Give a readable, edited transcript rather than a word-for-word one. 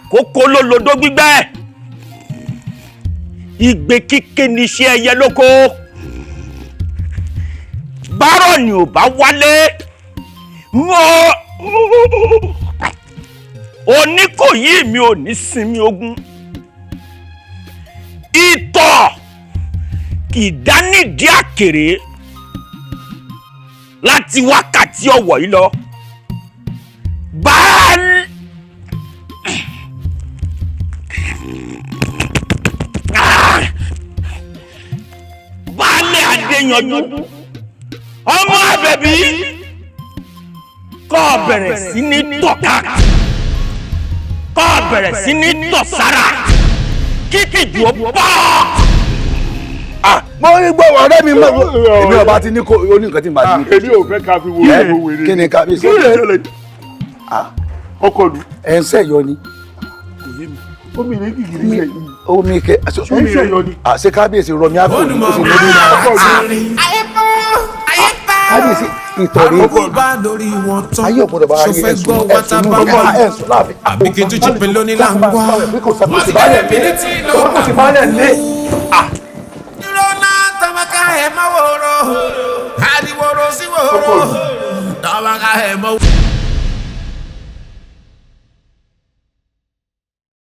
Àkókò ló lodó gbígbẹ́, igbe kíké níṣẹ́ ẹyẹ lóko. Bárọ̀ ni ò bá wálé mọ́, Oníkòyí mi ò ní sinmi ogun. Ìtọ̀ kì í dánìdí àkèrè. Láti wákàtí ọ̀wọ̀ yìí lọ, baálé baálé Adéyanjú ọmọ Àbẹ̀bí, kó bẹ̀rẹ̀ sí ní tọ̀ka, kó bẹ̀rẹ̀ sí ní tọ̀ sára, kí tìjú ó bọ́. Mo ní gbọ́ ọ̀rẹ́ mi mọ̀, èmi ọba ti ní kó o ní nǹkan tí màá ní. Èmi ò fẹ́ ká fi wo owó wèrè. Kí ni kábíyèsí? Kí ló ṣẹlẹ̀? Ọkọ lu. Ẹ̀ ń sẹ́yọ ni. Omi ní gìgìrì sẹ́yìn. Omi kẹ. Omi sẹ́yọ ni. Ṣé kábíyèsí rọmi àpò ní oṣù lórí kábíyèsí ìtọ̀rí ayé ògbọ́dọ̀ bá ayé ẹ̀sùn ẹ̀sùn ẹ̀sùn láàfin. Àbíkí tó jí pin lónìí là ń wá. Kò sí baálẹ̀ lé, kò sí baálẹ̀ lé. Ìrọ̀nà tàbákà ẹ̀ máa wòrò, àdìwòrò sí wòrò, tàbákà ẹ̀ máa wòrò.